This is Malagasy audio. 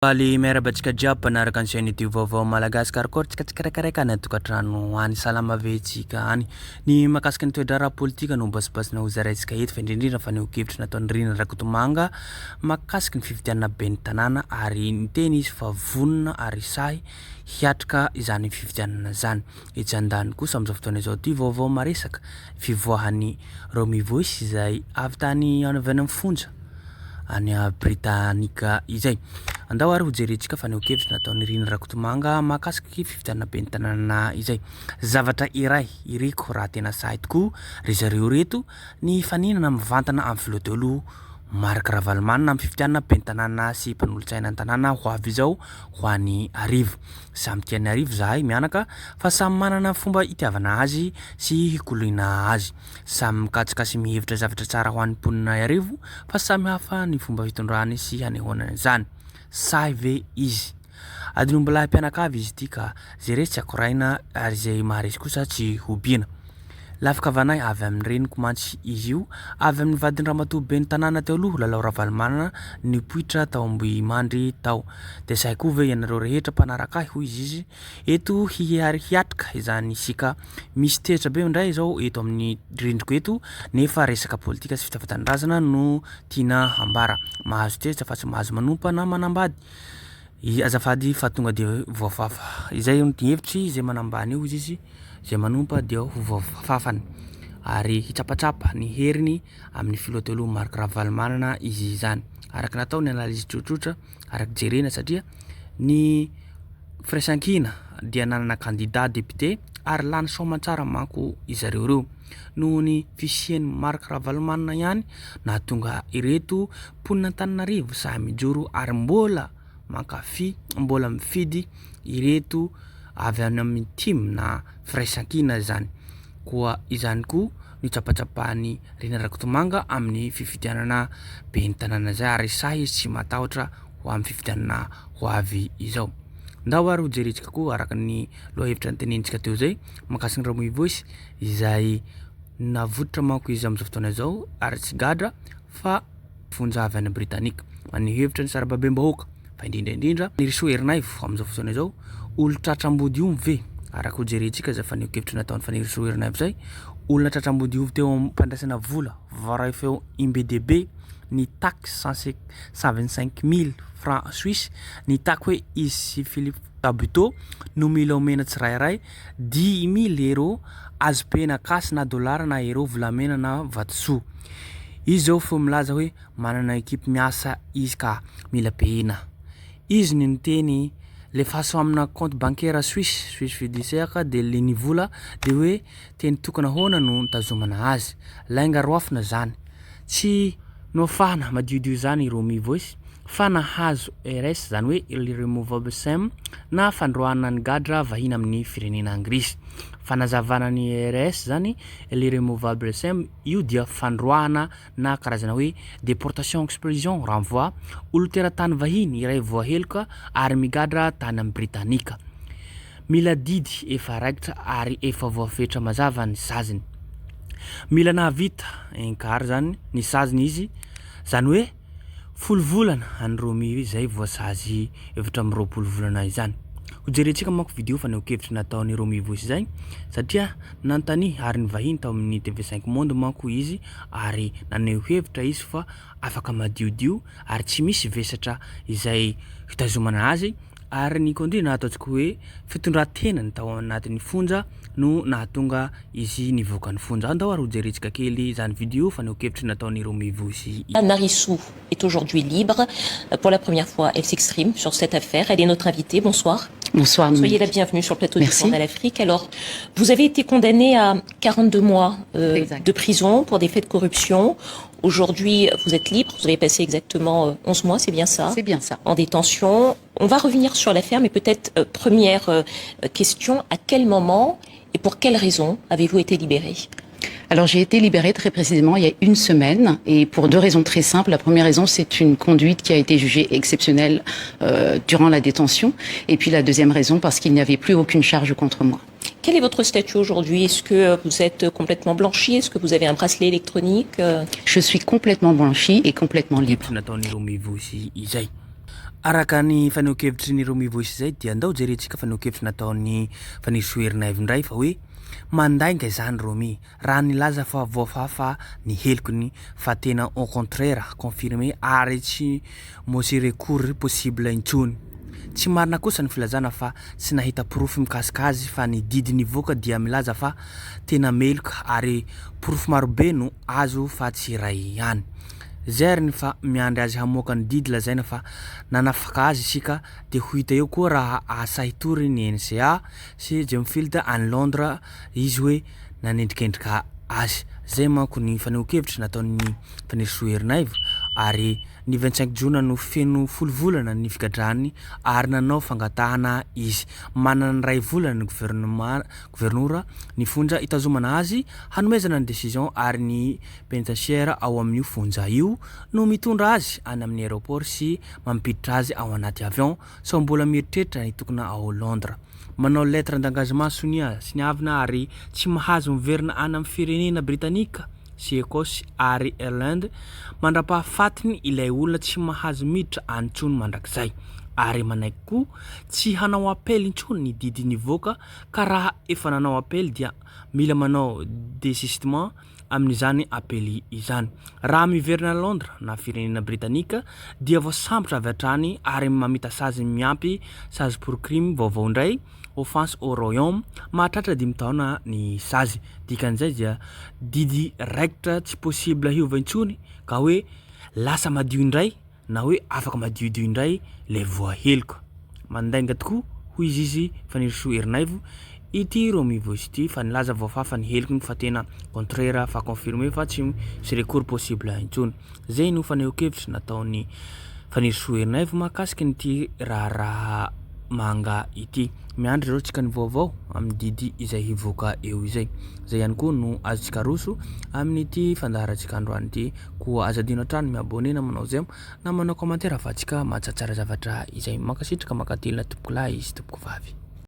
Faly miarahaba antsika jiaby mpanaraka ny chaîne YouTube Vaovao Malagasy Karakôry tsika tsikaraikaraiky any an-tokantrano any salama ve tsika any. Ny mahakasika ny toe-draharaha politika no basibasina ho zaraintsika eto fa indrindra indrindra fanehoan-kevitra nataon'i Rina Rakotomanga mahakasika ny fifidianana ben'ny tanàna ary niteny izy fa vonona ary sahy hiatrika izany fifidianana izany. Etsy andaniny kosa amin'izao fotoana izao ity vaovao maresaka fivoahan'i Romy Voice izay avy tany avy any amin'ny fonja any Britanika izay. Andao ary hojerentsika fanehoan-kevitra nataon'i Rina Rakotomanga mahakasika fifidianana ben'ny tanàna izay. Zavatra iray iriko raha tena sahy tokoa ry zareo ireto ny hifaninana mivantana amin'ny filoha teo aloha Marc Ravalomanana amin'ny fifidianana ben'ny tanàna sy mpanolotsaina ny tanàna ho avy izao ho any Arivo. Samy tia an'i Arivo zahay mianaka fa samy manana fomba itiavana azy sy hikoloina azy. Samy mikatsaka sy mihevitra zavatra tsara ho an'ny mponina Iarivo fa samy hafa ny fomba fitondrany sy hanehoana izany. Sahy ve izy? Adin'ombilahy mpianakavy izy ity ka zay resy tsy akoraina ary izay maharesy kosa tsy hobiana. Lafin-kavanay avy amin'ny reniko mantsy izy io, avy amin'ny vadin'i ramatoa ben'ny tanàna teo aloha Lalao Ravalomanana nipoitra tao Ambohimandry tao. Dia sahy koa ve ianareo rehetra mpanaraka ahy hoy izy Eto hiary hiatrika izany isika. Misy tezitra be indray izao eto amin'ny rindriko eto nefa resaka politika sy fitiavan-tanindrazana no tiana hambara. Mahazo tezitra fa tsy mahazo manompa na manambady. Azafady fa tonga dia voafafa. Izay no hevitry izay manambany io izy, izay manompa dia ho voafafany. Ary hitsapatsapa ny heriny amin'ny filoha teo aloha Marc Ravalomanana izy izany. Araka natao ny analyse tsotsotra, araka jerena satria ny Firaisankina dia nanana kandida député ary lany soamantsara manko izareo ireo. Noho ny fisian'i Marc Ravalomanana ihany nahatonga ireto mponin'Antananarivo sahy mijoro ary mbola mankafy, mbola mifidy ireto avy any amin'ny tim na Firaisankina izany. Koa izany koa no tsapatsapan'i Rina Rakotomanga amin'ny fifidianana ben'ny tanàna izay ary sahy izy tsy matahotra ho amin'ny fifidianana ho avy izao. Ndao ary hojerentsika koa araka ny lohahevitra notenenintsika teo izay mahakasika ny Ramoy Voice izay navototra manko izy amin'izao fotoana izao ary tsy gadra fa fonja avy any Britanika. Maneho hevitra ny sarababem-bahoaka fa indrindra indrindra Nirisoa Ernaivo amin'izao fotoana izao olon tratra ambody omby ve? Araka hojerentsika izay fanehoan-kevitra nataon'i Fanirisoa Ernaivo izay olona tratra ambody omby teo am-pandraisana vola voaray feo im-be dia be nitaky 125 000 francs suisse, nitaky hoe izy sy Philippe Tabuteau no mila omena tsirairay 10 000 euros azo pehina cash na dollar na euro volamena na vatosoa. Izy izao feo milaza hoe manana equipe miasa izy ka mila pehina. Izy no niteny lefaso amina compte bancaire suisse, suisse fiduciaire de le ny vola de hoe teny tokana ahoana no nitazomana azy. Lainga roafina zany. Tsy noafahana madiodio zany i Romy Voice fa nahazo RS zany hoe Early Removable Sem na fandroahana ny gadra vahiny amin'ny firenena anglisy. Fanazavana ny RS zany Early Removable Sem io dia fandroahana na karazana hoe déportation expulsion renvoi olon-teratany vahiny iray voaheloka ary migadra tany amin'ny Britanika. Mila didy efa raikitra ary efa voafetra mazava ny saziny. Mila nahavita encart zany ny saziny izy, zany hoe 10 volana any Romy izay voasazy 24 volana izany. Hojerentsika manko video fanehoan-kevitra nataon'i Romy Voos izay satria nanontania ary nivahiny tao amin'ny TV5 Monde manko izy ary naneho hevitra izy fa afaka madiodio ary tsy misy vesatra izay hitazomana azy ary ny conduite na ataontsika hoe fitondran-tenany tao anatin'ny fonja no nahatonga izy nivoaka ny fonja. Andao ary hojerentsika kely izany video fanehoan-kevitra nataon'i Romy Voos. Narisoa est aujourd'hui libre. Pour la première fois, elle s'exprime sur cette affaire. Elle est notre invitée. Bonsoir. Bonsoir. Soyez la bienvenue sur le plateau Merci. du Journal Afrique. Alors, vous avez été condamnée à 42 mois Exact. de prison pour des faits de corruption. Aujourd'hui, vous êtes libre. Vous avez passé exactement 11 mois, c'est bien ça? C'est bien ça. En détention. On va revenir sur l'affaire, mais peut-être première question, à quel moment et pour quelle raison avez-vous été libérée? Alors j'ai été libérée très précisément il y a une semaine et pour deux raisons très simples. La première raison, c'est une conduite qui a été jugée exceptionnelle durant la détention. Et puis la deuxième raison, parce qu'il n'y avait plus aucune charge contre moi. Quel est votre statut aujourd'hui? Est-ce que vous êtes complètement blanchi? Est-ce que vous avez un bracelet électronique? Je suis complètement blanchie et complètement libre. Nataon'i Romy Voos izay. Araka ny fanehoan-kevitry ny Romy Voice izay dia andao jerentsika fanehoan-kevitra nataon'i Fanirisoa Ernaivo indray fa hoe mandainga izany Romy raha nilaza fa voafafa ny helokiny fa tena au contraire confirmé ary tsy mosy recours possible intsony. Tsy marina kosa ny filazana fa tsy nahita porofo mikasika azy fa ny didy nivoaka dia milaza fa tena meloka ary porofo marobe no azo fa tsy iray ihany. Zay ary ny fa miandry azy hamoaka ny didy lazaina fa nanafaka azy isika dia ho hita eo koa raha ahasahy hitory ny NCA sy Gemfield any Londres izy hoe nanendrikendrika azy. Zay manko ny fanehoan-kevitra nataon'ny Fanirisoa Ernaivo ary ny 25 jona no feno folo volana ny figadrany ary nanao fangatahana izy. Manana iray volana ny gouvernement governora ny fonja hitazomana azy hanomezana ny décision ary ny Penitentiaire ao amin'io fonja io no mitondra azy any amin'ny aéroport sy mampiditra azy ao anaty avion sao mbola mieritreritra ny hitokona ao Londres. Manao lettre d'engagement sonia siniavina ary tsy mahazo miverina any amin'ny firenena Britanika sy Ecosse ary Ireland mandrapahafatiny ilay olona tsy mahazo miditra any intsony mandrakizay ary manaiky koa tsy hanao appel intsony ny didy nivoaka ka raha efa nanao appel dia mila manao desistement amin'izany apely izany. Raha miverina any Londres na firenena Britanika dia voasambotra avy hatrany ary mamita sazy miampy sazy pour crime vaovao indray, offense au royaume, mahatratra dimy taona ny sazy. Dikan'izay dia didy raikitra tsy possible hiova intsony ka hoe lasa madio indray na hoe afaka madiodio indray ilay voaheloka. Mandainga tokoa, hoy izy izy Fanirisoa Ernaivo, ity Romy Voice ity fa nilaza voafafa ny helokiny fa tena contraire fa confirmé fa tsy misy recours possible intsony. Izay no fanehoan-kevitra nataon'i Fanirisoa Ernaivo mahakasika an'ity raharaha manga ity. Miandry izao tsika ny vaovao amin'ny didy izay hivoaka eo izay. Izay ihany koa no azontsika aroso amin'ity fandaharantsika androany ity. Koa aza adino hatrany mi abonner na manao j'aime na manao commentaire afahantsika mahatsaratsara zavatra izay. Mankasitraka mankatelina tompokolahy sy tompokovavy.